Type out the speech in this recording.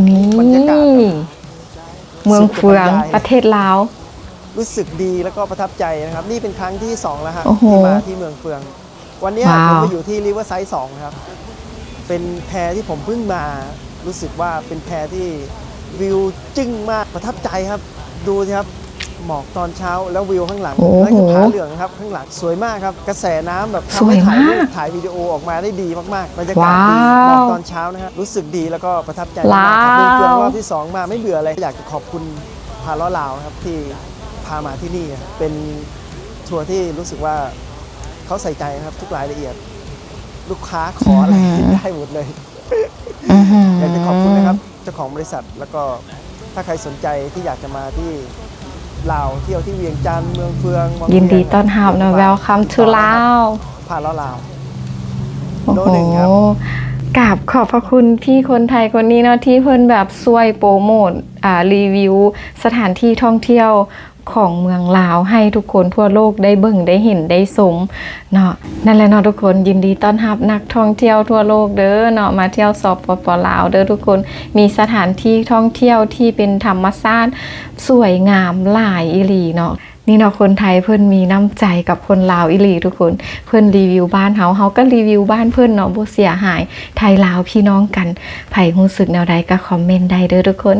ນີ້ ບັນຍາກາດແບບ ເມືອງເຟືອງ ປະເທດລາວ ຮູ້ສຶກດີແລ້ວກໍປະທັບໃຈນະຄັບ. ນີ້ເປັນຄັ້ງທີສອງແລ້ວຮະ ໂອ້ໂຫ ທີ່ມາທີ່ເມືອງເຟືອງ. ວັນເນີ້ຍ ວ້າວ ຜົມມາຢູ່ທີ່ Riverside ສອງ ນະຄັບ ເປັນແພທີ່ຜົມເພິ່ງມາ ຮູ້ສຶກວ່າເປັນແພທີ່ວິວຈຶ່ງມາກ ປະທັບໃຈຄັບ. ດູຊິຄັບ ໝອກຕອນເຊົ້າ ແລ້ວວິວຂ້າງຫຼັງ ໂອ້ໂຫ ນັ້ນຄືຜາເຫຼືອງຄັບ ຂ້າງຫຼັງສວຍມາກຄັບ. ກະແສນ້ຳແບບ ສວຍມາກ ທຳໃຫ້ຖ່າຍຮູບ ຖ່າຍວິດີໂອອອກມາໄດ້ດີມາກໆ. ບັນຍາກາດດີ ວ້າວ ໝອກຕອນເຊົ້ານະຄັບ ຮູ້ສຶກດີແລ້ວກໍປະທັບໃຈມາກໆ. ລາວ ເມືອງເຟືອງ ລອບທີສອງມາໄມ່ເບື່ອເລີຍ. ຢາກຈະຂອບຄຸນພາເລາະລາວນະຄັບ ທີ່ພາມາທີ່ນີ້ນະຄັບ ເປັນທົວທີ່ຮູ້ສຶກວ່າເຂົາໃສ່ໃຈນະຄັບ ທຸກລາຍລະອຽດ ລູກຄ້າຂໍອະໄລ ອືຮຶ ໄດ້ໝົດເລີຍ. ອືຮຶ ຢາກຈະຂອບຄຸນນະຄັບ ເຈົ້າຂອງບໍລິສັດ ແລ້ວກໍຖ້າໃຄສົນໃຈທີ່ຢາກຈະມາທີ່ລາວ ທ່ຽວທີ່ວຽງຈັນ ເມືອງເຟືອງ ວັງວຽງ ຍິນດີຕ້ອນຮັບເນາະ Welcome to Lao ພາເລາະລາວ. ໂອ້ໂຫ ໂນໜຶ່ງຄັບ ກາບຂອບພະຄຸນພີ່ຄົນໄທຄົນນີ້ເນາະ ທີ່ເພິ່ນແບບຊ່ວຍໂປຣໂມດ ອ່າ ຣີວິວສະຖານທີ່ທ່ອງທ່ຽວຂອງເມືອງລາວ ໃຫ້ທຸກຄົນທົ່ວໂລກໄດ້ເບິ່ງ ໄດ້ເຫັນ ໄດ້ຊົມເນາະ. ນັ້ນແຫຼະເນາະທຸກຄົນ ຍິນດີຕ້ອນຮັບນັກທ່ອງທ່ຽວທົ່ວໂລກເດີເນາະ ມາທ່ຽວ ສປປ ລາວ ເດີທຸກຄົນ. ມີສະຖານທີ່ທ່ອງທ່ຽວທີ່ເປັນທຳມະຊາດສວຍງາມຫຼາຍອີ່ຫຼີເນາະ. ນີ້ເນາະ ຄົນໄທເພິ່ນມີນ້ຳໃຈກັບຄົນລາວອີ່ຫຼີທຸກຄົນ. ເພິ່ນຣີວິວບ້ານເຮົາ ເຮົາກໍຣີວິວບ້ານເພິ່ນເນາະ ບໍ່ເສຍຫາຍ. ໄທລາວພີ່ນ້ອງກັນ ໃຜຮູ້ສຶກແນວໃດກໍຄອມເມັນໄດ້ເດີທຸກຄົນ.